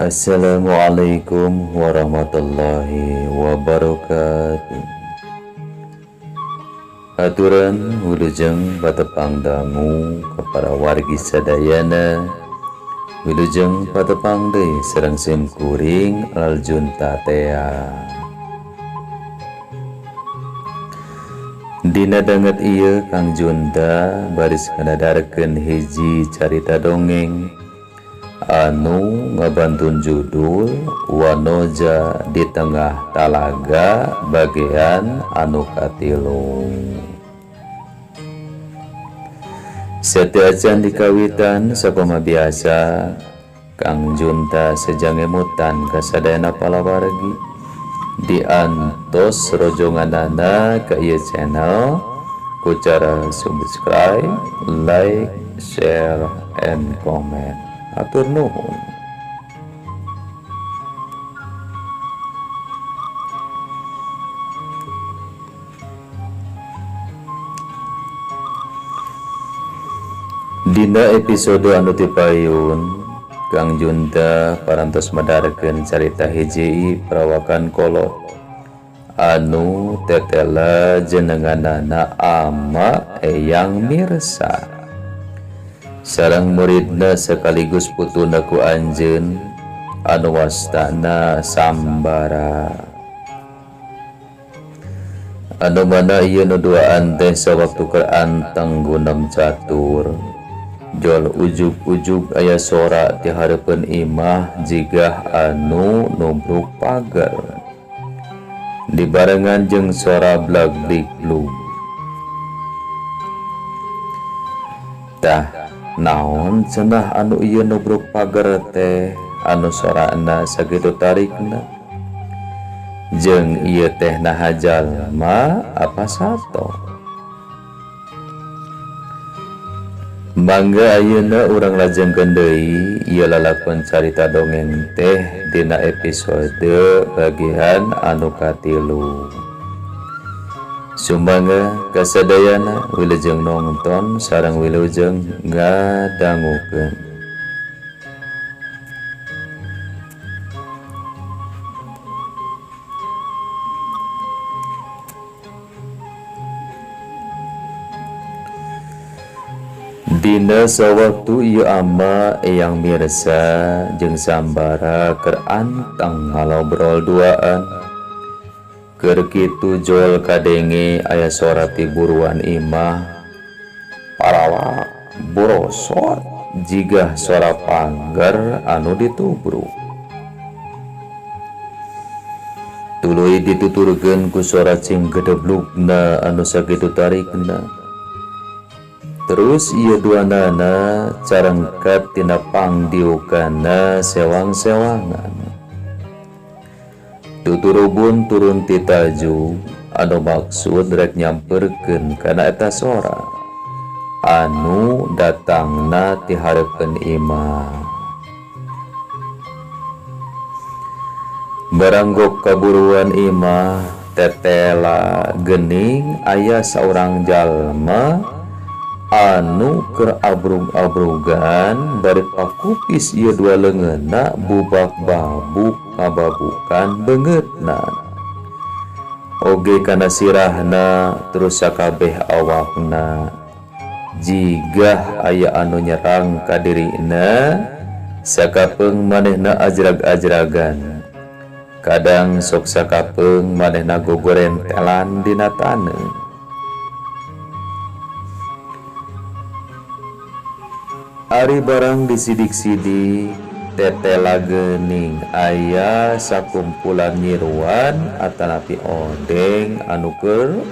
Assalamualaikum warahmatullahi wabarakatuh. Aturan wilujeng patepang dangu kepada wargi sadayana. Wilujeng patepang deui sareng sim kuring Aljunta tea. Dina danget ieu Kang Junta baris ngadadarkeun hiji carita dongeng anu ngabantun judul Wanoja di Tengah Talaga bagian anu katilu. Sateuacan dikawitan sakumaha biasa Kang Junta sejang emutan ka sadayana palawargi diantos rojonganana ka ieu channel ku cara subscribe, like, share, and comment. Atur nuhun. Dina episode anu tipayun Kang Junta parantos madarkeun carita hiji perawakan kolot anu tetela jenenganana ama Eyang Mirsa sareng muridna sekaligus putuna ku anjeun anu wastana Sambara. Anu mana ieu nu duaan teh sawaktu keur anteng gunem catur. Jol ujug-ujug aya sora ti hareupeun imah jigah anu nubruk pagar. Dibarengan jeung sora blag-blig-blug. Tah naon cenah anu ieu nubruk pagar teh anu sorana sakitu tarikna. Jeung ieu teh naha jalma apa sato. Mangga ayeuna urang lajengkeun deui ieu lalakon carita dongeng teh dina episode bagian anu katilu. Sumangga kasadayana wilujeng nonton sareng wilujeng ngadangukeun. Dina sawaktu ieu ama Eyang Mirsa jeung Sambara keur anteng ngalobrol duaan. Keur kitu jol kadenge aya sora ti buruan imah parawa borosot jigah sora panggar anu ditubruk. Tuluy dituturkeun ku sora cing gedeblugna anu sakitu tarikna. Terus ieu duanana carengkat tina pangdiukana sewang-sewangan. Tuturubun turun ti taju anu maksud rek nyamperkeun kana eta sora anu datangna ti hareupeun imah. Baranggok kaburuan imah tetela geuning aya saurang jalma anu keur abrug-abrugan bari pakupis ieu dua leungeunna bubak-babuk kababukan beungeutna. Oge kana sirahna terus sakabeh awakna. Jigah aya anu nyerang ka dirina sakapeung manehna ajrag-ajragan. Kadang sok sakapeung manehna gogorentelan dina taneuh. Ari barang disidik-sidik tetela geuning aya sakumpulan nyiruan atanapi odeng anu keur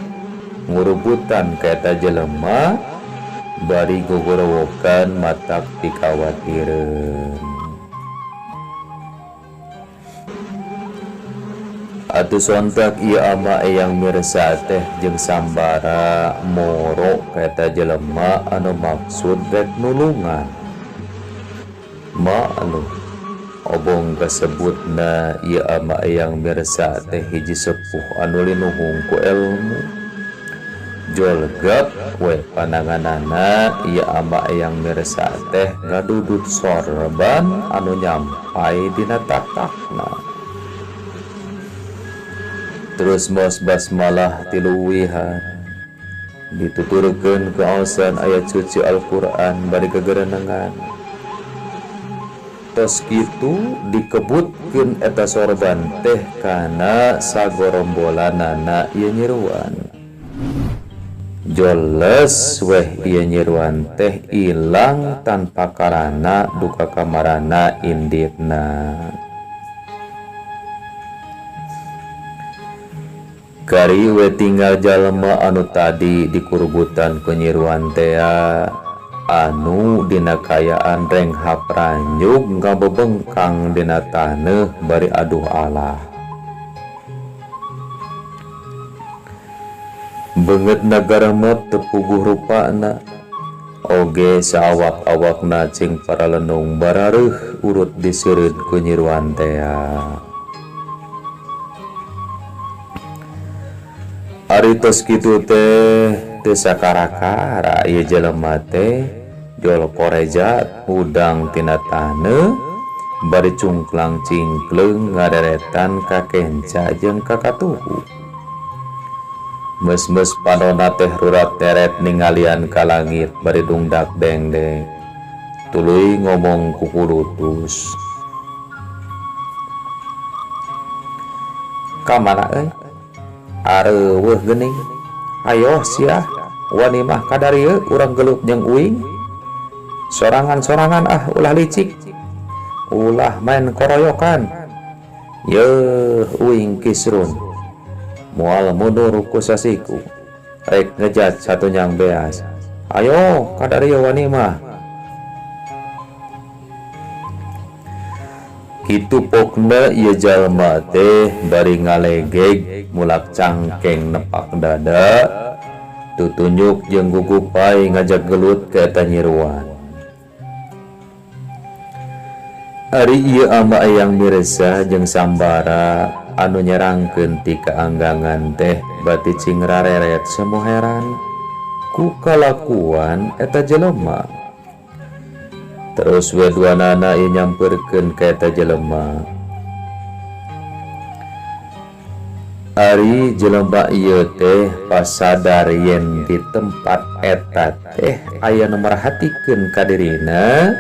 ngurubutan ka eta jelema bari gogorowokan matak pikawatireun. Atuh sontak ieu ama Eyang Mirsa teh jeung Sambara moro ka eta jelema anu maksud rek nulungan. Maklum obong kasebutna ieu ama Eyang Mirsa teh hiji sepuh anu linuhung ku elmu. Jolgep we pandanganana ieu ama Eyang Mirsa teh ngadudut sorban anu nyampai dina taktakna. Terus maos basmalah tiluwihan dituturkeun kaosan ayat suci Al-Qur'an bari gegerenengan. Tos kitu dikebutkeun eta sorban teh kana sagorombolanana ieu nyiruan. Joles weh ieu nyiruan teh ilang tanpa karana duka kamarana inditna. Kari we tinggal jalma anu tadi dikurubutan ku nyiruan tea anu dina kayaan renghap ranyug ngabebengkang dina taneuh bari aduh Allah. Beungeut nagaremep teu puguh rupana oge saawak-awakna cing paralenung barareuh urut diseureud ku nyiruan tea. Ari tos kitu teh teu sakara-kara ieu jelema teh jol korejat hudang tina taneuh bari cungklang cingkleung ngaderetan ka kenca jeung ka katuhu. Meus-meus panona teh rurat teret ningalian ka langit bari dungdak dengdeng tuluy ngomong ku kulutus. Ka mana euy? Areuweuh geuning. Ayo sia, wani mah kadarieu urang gelut jeung uing. Sorangan-sorangan ah ulah licik. Ulah main koroyokan. Yeuh uing kisrun. Moal mundur ku sasiku. Rek ngejat satunyang beas. Ayo kadarieu wani mah. Kitu pokna ieu jalma teh bari ngalegeg mulak cangkeng nepak dada tutunjuk jeung gugupai ngajak gelut ka eta nyiruan. Ari ieu ama Eyang Mirsa jeung Sambara anu nyerangkeun ti kaanggangan teh bati cing rareret semu heran ku kalakuan eta jelema. Terus we duanana ieu nyamperkeun ka eta jelema. Ari jelema ieu teh pas sadar yen di tempat eta teh aya nu merhatikeun ka dirina,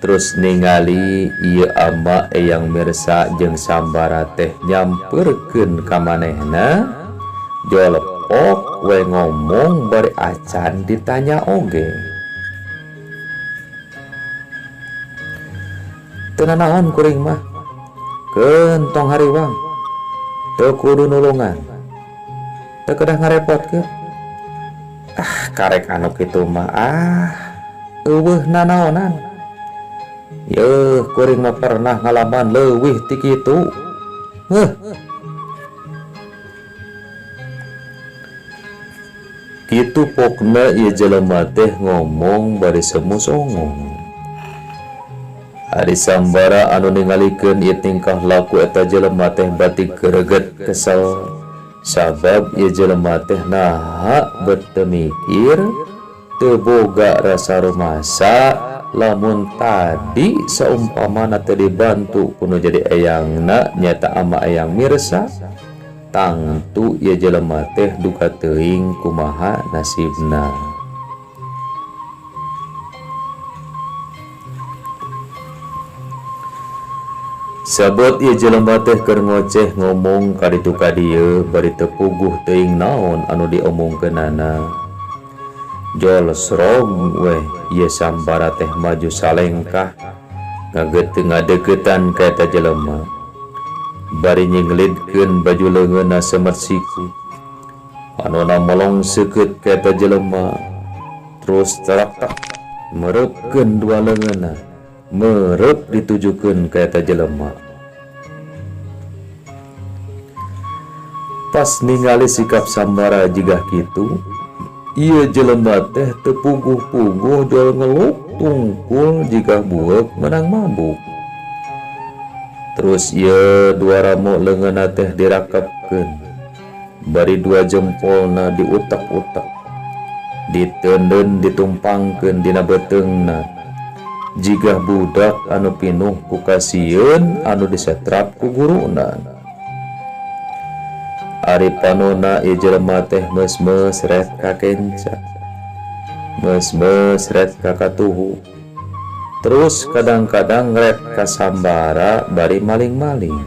terus ningali ieu ama Eyang Mirsa jeung Sambara teh nyamperkeun ka manehna, jolepok we ngomong bari acan ditanya oge. Teu nanaon kuring mah, keun tong hariwang, teu kudu nulungan, teu kedah ngarepotkeun. Ah karek anu kitu mah ah eueuh nanaonan. Yeuh kuring mah pernah ngalaman leuwih ti kitu. Heuh. Kitu pokna ieu jelema teh ngomong bari semu songong. Ari Sambara anu ningalikeun ieu tingkah laku eta jelema teh bati gereget kesel sabab ieu jelema teh naha bet teu mikir teu boga rasa rumasa lamun tadi saumpamana teu dibantu kuno jadi eyangna nyata ama Eyang Mirsa tangtu ieu jelema teh duka teuing kumaha nasibna. Sabot ieu jelema teh keur ngoceh ngomong ka ditu ka dieu bari teu puguh teuing naon anu diomongkeunana. Jol srog weh ieu Sambara teh maju salengkah ngageuteuh ngadeukeutan ka eta jelema. Bari nyinglidkeun baju leungeunna semet siku. Panona molong seukeut ka eta jelema. Terus terak-terak mereupkeun dua leungeunna. Merep ditujukeun ka eta jelema. Pas ningali sikap Sambara jigah kitu, ieu jelema teh teu puguh-puguh jol ngeluk tungkul jigah bueuk menang mabuk. Terus ieu dua ramo leungeunna teh dirakepkeun, bari dua jempolna diutek-utek. Diteundeun ditumpangkeun dina beuteungna. Jigah budak anu pinuh ku kasieun anu disetrap ku guruna. Ari panona ieu jelema teh meus-meus ret ka kenca. Meus-meus ret ka katuhu. Terus kadang-kadang ret ka sambara bari maling-maling.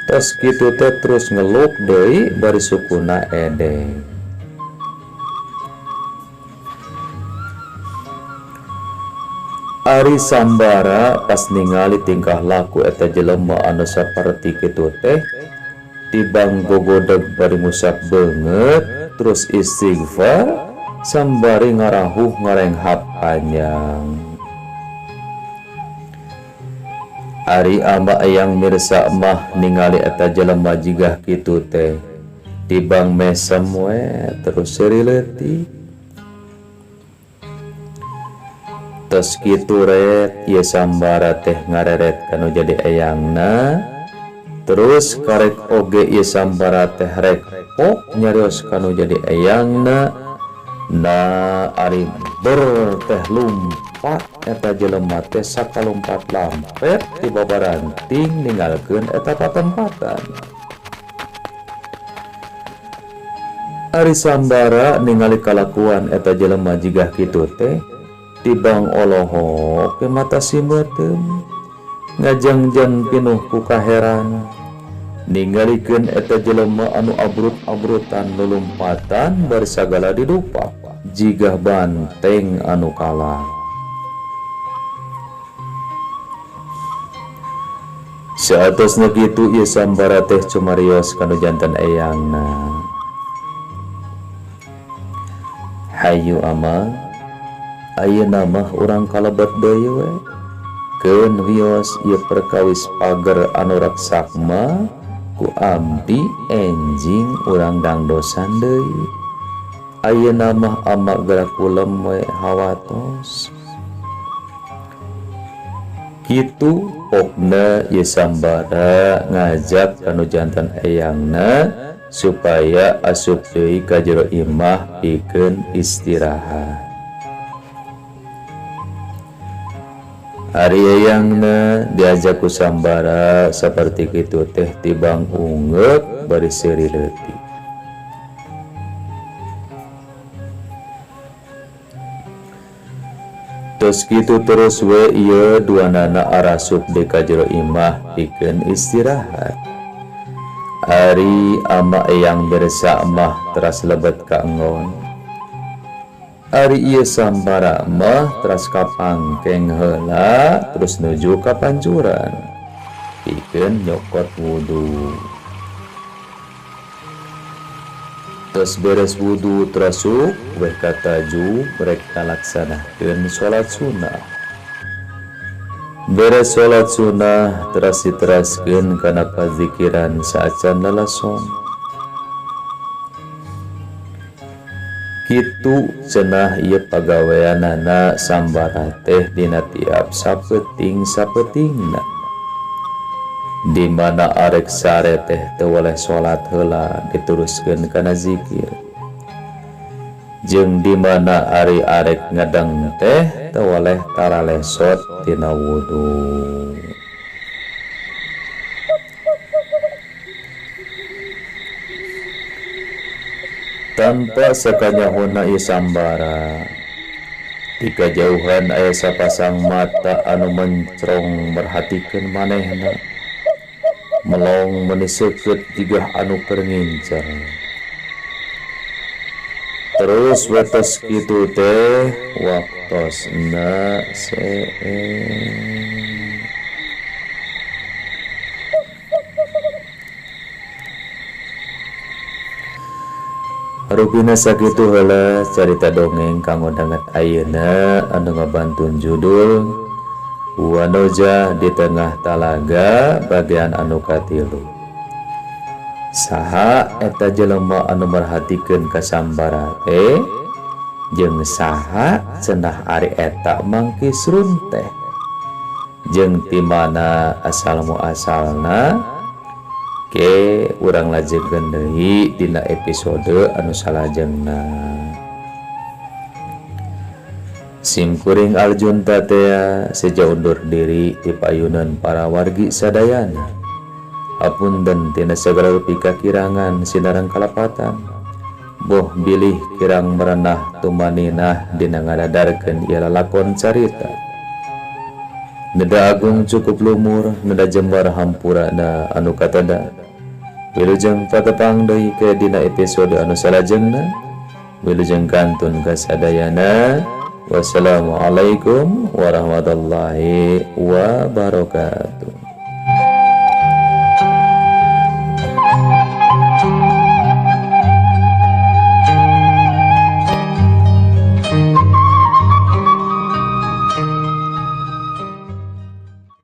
Tos kitu teh terus ngeluk deui bari sukuna edeng. Ari sambara pas ningali tingkah laku eta jelema anu saperti kitu teh tibang gogodeg bari ngusap beungeut terus istighfar sambari ngarahuh ngarenghap panjang. Ari ama eyang mirsa mah ningali eta jelema jigah kitu teh tibang mesem we terus seuri leutik. Tos kitu ret ieu sambara teh ngareret kanu jadi eyangna. Terus karek oge ieu sambara teh rek pok nyarios kanu jadi eyangna. Nah ari ber teh lumpat eta jelema teh sakalumpat lampet ti babaranting ninggalkeun eta patempatan. Ari sambara ningali kalakuan eta jelema jigah kitu teh tibang olohok ke mata simeuteum ngajangjan pinuh ku kaheran ningalikeun eta jelema anu abrut-abrutan lulumpatan bari sagala didupak jigah banteng anu kalah. Saatosna kitu ieu sambara teh cumarios kanu janten eyangna. Hayu ama, ayeuna mah urang kalebet deui we. Keun wios ieu perkawis pager anu reksak mah ku abdi enjing urang dangdosan deui. Ayeuna mah ama gerak kulem we hawatos. Kitu pokna ieu sambara ngajak kanu janten eyangna supaya asup deui ka jero imah pikeun istirahat. Ari eyangna diajak ku sambara saperti kitu teh tibang ungeuk bari seuri leutik. Tos kitu terus we ieu duanana arasup deui ka jero imah pikeun istirahat. Ari ama eyang bersa mah teras lebet ka enggon. Ari ieu sambara mah teras kapangkeng heula terus nuju ka pancuran pikeun nyokot wudu. Tos beres wudu terasuk weh kataju rek ngalaksanakeun salat sunnah. Beres salat sunnah teras diteraskeun kana pazikiran saacan lalason. Kitu cenah ieu pagaweanana sambara teh dina tiap sapeuting sapeutingna. Di mana arek sare teh teu weleh salat heula diteruskeun kana zikir. Jeung di mana ari arek ngedeng teh teu weleh taralesot tina wudu. Tanpa sakanyahona ieu sambara, di kajauhan aya sapasang mata anu mencrong merhatikeun manehna. Melong meuni seukeut jigah anu keur ngincer. Terus wetos kitu teh waktosna seeng. Rupina sakitu heula carita dongeng kanggo danget ayeuna anu ngabantun judul Wanoja di Tengah Talaga bagian anu katilu. Saha eta jelema anu merhatikeun ka sambara teh jeung saha cenah ari eta mangkisrun teh jeung ti mana asal muasalna ke urang lajengkeun deui dina episode anu salajengna. Sim kuring Arjun Tatea seja undur diri ti payunan para wargi sadayana. Hapunten tina sagala rupi kakirangan sinareng kalepatan. Boh bilih kirang merenah tumaninah dina ngadadarkeun ieu lalakon carita. Neda agung cukup lumur, neda jembar hampurana anu katada. Wilujeng patepang deui ke dina episode anu salajengna. Wilujeng kantun kasadayana. Wassalamualaikum warahmatullahi wabarakatuh.